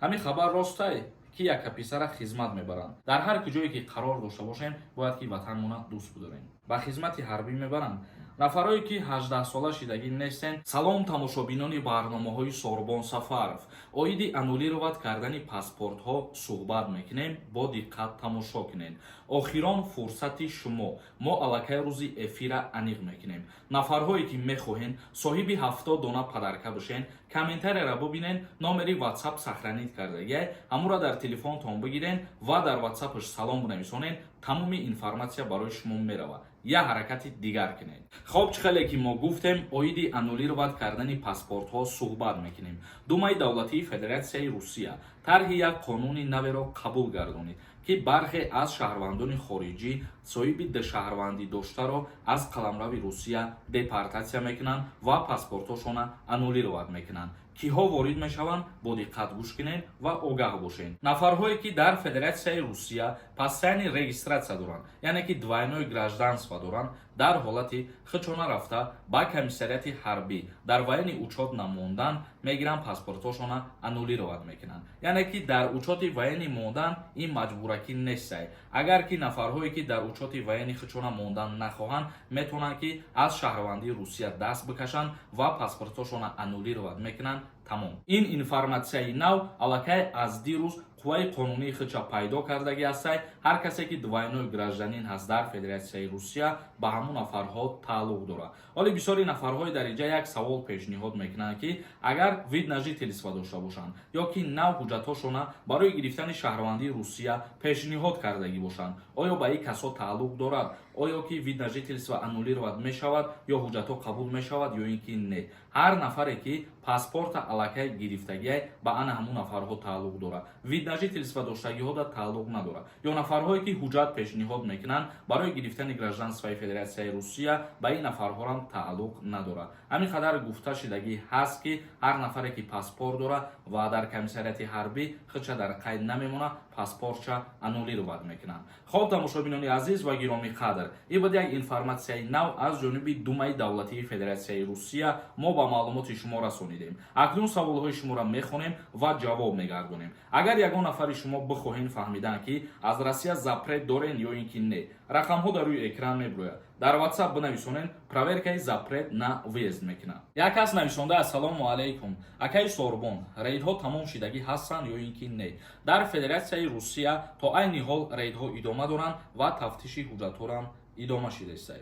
Ҳамин хабар ростай, ки яка писара хизмат мебаранд? Дар ҳар куҷое ки қарор дошта бошем, бояд ки ватанмона дӯст бидорем. Ба хизмати ҳарбӣ мебаранд нафарое, ки 18сола шидагӣ нестен. Салом, тамошобинони барномаҳои Сорбон Сафаров. Оиди аннулировать кардани паспортҳо суҳбат мекунем, бо диққат тамошо кунед. Охирон фурсати шумо. Мо аллакай рӯзи эфира аниқ мекунем. Нафарҳое, ки мехоҳен соҳиби 70 дона подарка бошен, комментарияра бубинен, номери WhatsApp сохранить кардагиай, ҳамура дар телефонтон бигирен ва дар WhatsAppаш салом бинависонен, тамоми информатсия барои шумо меравад. Як ҳаракати дигар кунед. Хоб, чӣ хеле ки мо гуфтем, оиди аннулировать кардани паспортҳо суҳбат мекунем. Думаи давлатии Федератсияи Русия тарҳи як қонуни наверо қабул гардонид, ки бархе аз шаҳрвандони хориҷӣ, соҳиби душаҳрвандӣ доштаро, аз қаламрави Русия депортатсия мекунанд ва паспортҳошона аннулировать мекунанд. Киҳо ворид мешаванд, бо диққат гӯш кунед ва огаҳ бошед. Нафарҳое, ки дар Федератсияи Русия постоянный регистрация доранд, яъне ки двойное гражданство доранд, дар ҳолати хичона рафта ба комиссариати ҳарбӣ дар военный учёт намондан, мегиранд, паспортҳошона аннулировать мекунанд. Яъне ки дар учёти военный мондан ин маҷбуракӣ нестай. Агар ки нафарҳое, ки дар учёти военный хичона мондан нахоҳанд, метавонанд, ки аз шаҳрвандии Русия даст бикашанд ва паспортҳошона аннулировать мекунанд, тамом. Ин информатсияи нав аллакай аз дирӯз қувваи қонунии худша пайдо кардагӣ ҳастай. Ҳар касе, ки двойной гражданин ҳаст дар Федератсияи Русия, ба ҳамон нафарҳо тааллуқ дорад. Ҳоле бисёри нафарҳои дар инҷа як савол пешниҳод мекунанд, ки агар вид на жительство дошта бошанд ё ки нав ҳуҷҷатҳошона барои гирифтани шаҳрвандии Русия пешниҳод кардагӣ бошанд, оё ба ин касо тааллуқ дорад? Оё ки вид на жительство аннулировать мешавад ё ҳуҷҷатҳо қабул мешавад, ё ин ки не? Ҳар нафаре, ки паспорта аллакай гирифтагиай, ба ана ҳамун нафарҳо тааллуқ дорад. Вид на жительство доштагиҳода тааллуқ надорад. Ё нафарҳое, ки ҳуҷҷат пешниҳод мекунанд барои гирифтани гражданствои Федератсияи Русия, ба ин нафарҳорам тааллуқ надорад. Ҳамин қадар гуфта шидагӣ ҳаст, ки ҳар нафаре, ки паспорт дорад ва дар комиссариати ҳарбӣ худша дар қайд намемонад, паспортша аннулировать мекунанд. Хоб, тамошобинони азиз ва гиромӣ қадр, ин буд як информатсияи нав аз ҷониби Думаи давлатии Федератсияи Русия, мо ба маълумоти шумо расонидем. Акнун саволҳои шуморо мехонем ва ҷавоб мегардонем. Агар ягон нафари шумо бихоҳен фаҳмидан, ки аз Россия запрет дорен ё ин ки не, рақамҳо дар рӯи экран мебирояд, дар WhatsApp бинависонен, проверкаи запрет на въезд мекунад. Як кас нависонда: «Ассалому алайкум, акаи Сорбон, рейдҳо тамом шидагӣ ҳастанд ё ин ки не?» Дар Федератсияи Русия то айни ҳол рейдҳо идома доранд ва тафтиши ҳуҷҷатҳорам идома шидаистад.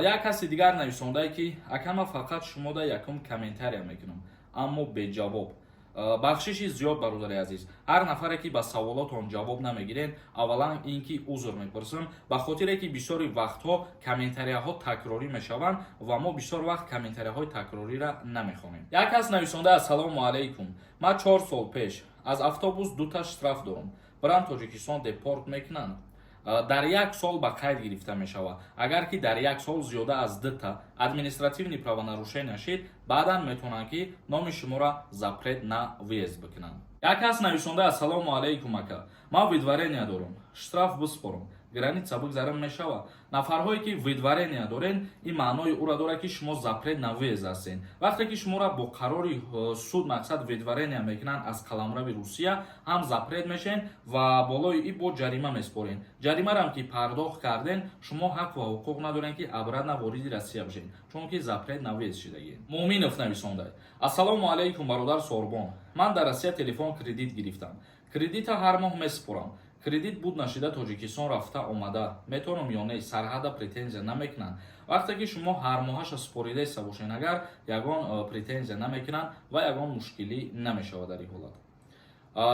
Як каси дигар нависондае, ки «Акама, фақат шумода якум комментария мекунам, аммо беҷавоб». Бахшиши зиёд, бародари азиз. Ҳар нафаре, ки ба саволотон ҷавоб намегирем, аввалан ин ки узр мепурсам, ба хотире ки бисёри вақтҳо комментарияҳо такрорӣ мешаванд ва мо бисёр вақт комментарияҳои такрориро намехонем. Як кас нависонда: «Ассалому алайкум, ман 4 сол пеш аз автобус дута штраф дорам, бирам Тоҷикистон, депорт мекунанд?» Дар як сол ба қайд гирифта мешавад. Агар ки дар як сол зиёда аз дута административный правонарушения шид, баъдан метавонанд, ки номи шуморо запрет на въезд бикунанд. Як кас нависонда: «Ассалому алайкум, ака, ман выдворение дорам, штраф биспорам, граница бигзарам, мешавад?» Нафарҳое, ки выдворение дорен, ин маънои ӯро дорад, ки шумо запрет на въезд ҳастен. Вақте ки шуморо бо қарори суд, мақсад, выдворение мекунанд аз қаламрави Русия, ҳам запрет мешен ва болои и бо ҷарима меспорен. Ҷаримарам ки пардохт карден, шумо ҳақ ва ҳуқуқ надорен, ки обратно вориди Россия бишен, чунки запрет на въезд шидагӣ. Муъминов нависонда: «Ассалому алайкум, бародар Сорбон, ман дар Россия телефон кредит гирифтам, кредита ҳар моҳ месупорам. Кредит буд нашида, Тоҷикистон рафта омада метавонам ё не? Сарҳада претензия намекунанд?» Вақте ки шумо ҳар моҳаша супоридаиста бошен, агар ягон претензия намекунанд ва ягон мушкилӣ намешавад дар ин ҳолат.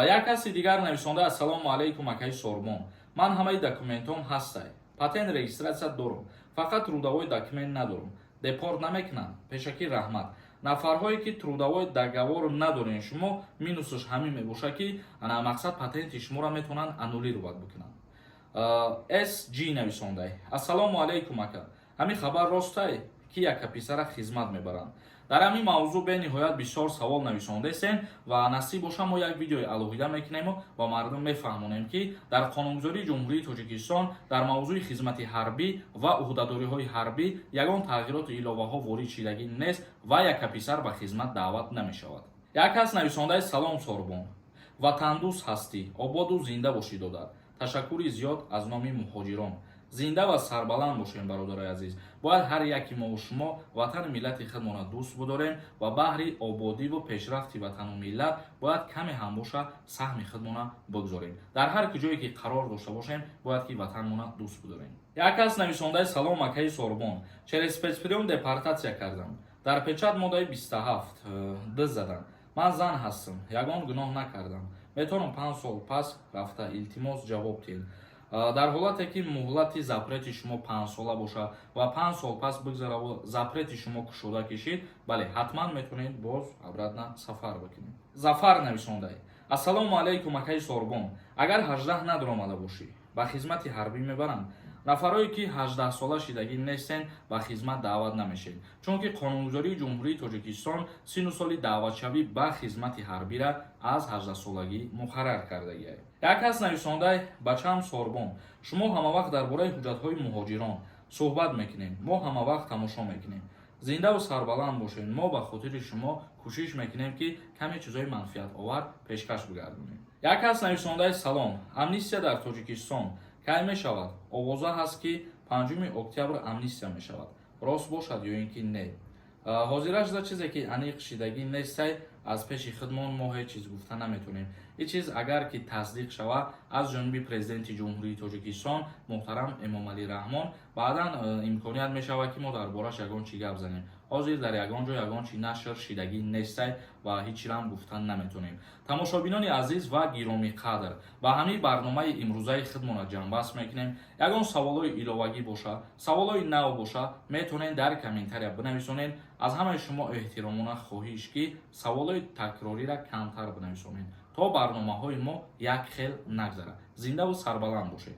Як каси дигар нависонда: «Ассалому алайкум, акаи Сорбон, ман ҳамаи документом ҳастай, патент, регистрация дорум, фақат трудовой документ надорум, депорт намекунанд? Пешакӣ раҳмат». Нафарҳое, ки трудовой договор надорен, шумо минусаш ҳамин мебошад, ки мақсад, патенти шуморо метавонанд аннулировать бикунанд. Сг нависондай: «Ассалому алайкум, ака, ҳамин хабар ростай, ки яка писара хизмат мебаранд?» Дар ҳамин мавзӯъ бениҳоят бисёр савол нависондесен ва насиб боша, мо як видеои алоҳида мекунему ва мардум мефаҳмонем, ки дар қонунгузории Ҷумҳурии Тоҷикистон дар мавзӯи хизмати ҳарбӣ ва ӯҳдадориҳои ҳарбӣ ягон тағйироту иловаҳо ворид шидагӣ нест ва яка писар ба хизмат даъват намешавад. Як кас нависондаи: «Салом, Сорбон, Ватандӯст ҳастӣ, ободу зинда бошӣ, додар. Ташаккури зиёд аз номи муҳоҷирон. Зинда ва сарбаланд бошем, бародарои азиз. Бояд ҳар яки мову шумо ватану миллати худмонро дӯст бидорем ва баҳри ободиву пешрафти ватану миллат бояд каме ҳам боша саҳми худмонро бигзорем. Дар ҳар куҷое ки қарор дошта бошем, бояд ки ватанмонро дӯст бидорем. Як кас нависондаи: «Салом, акаи Сорбон, через спецприём депортация кардам. Дар печать моддаи 27 д задан. Ман зан ҳастам, ягон гуноҳ накардам. Метавонам 5 сол пас рафта? Илтимос, ҷавоб диҳед». Дар ҳолате ки муҳлати запрети шумо 5сола бошад ва 5 сол пас бигзараву запрети шумо кушода кишид, бале, ҳатман метавонед боз обратно сафар бикунед. Зафар нависондай: «Ассалому алайкум, акаи Сорбон. Агар 18 надаромада бошӣ, ба хизмати ҳарбӣ мебаранд?» Нафарое ки 18сола шидагӣ нестен, ба хизмат даъват намешед, чунки қонунгузории Ҷумҳурии Тоҷикистон синну соли даъватшавӣ ба хизмати ҳарбира аз 18солагӣ муқаррар кардагиа. Як кас нависондай: «Бачаам Сорбон, шумо ҳамавақт дар бораи ҳуҷҷатҳои муҳоҷирон суҳбат мекунем, мо ҳамавақт тамошо мекунем. Зиндаву сарбаланд бошед. Мо ба хотири шумо кӯшиш мекунем, ки каме чизҳои манфиатовар пешкаш бигардонем». Як кас нависондаи: «Салом, амнистия дар Тоҷикистон кай мешавад? Овоза ҳаст, ки 5 октябр амнистия мешавад. Рост бошад ё ин ки не?» Ҳозира шуда чизе ки аниқ шидагӣ нестай, аз пеши худмон мо ҳеҷ чиз гуфта наметавонем. Ин чиз агар ки тасдиқ шавад аз ҷониби Президенти Ҷумҳурии Тоҷикистон муҳтарам Эмомалӣ Раҳмон, баъдан имконият мешавад, ки мо дар бораш ягон чӣ гап занем. Ҳозир дар ягон ҷо ягон чӣ нашр шидагӣ нестай ва ҳеҷ чиам гуфта наметавонем. Тамошобинони азиз ва гиромиқадр, ба ҳамин барномаи имрӯзаи худмонро ҷамъбаст мекунем. Ягон саволҳои иловагӣ боша, саволҳои нав боша, метавонед дар комментария бинависонед. Аз ҳамаи шумо эҳтиромона хоҳиш, ки саволҳои такрориро камтар бинависонед, то барномаҳои мо як хел нагзарад. Зиндаву сарбаланд бошед.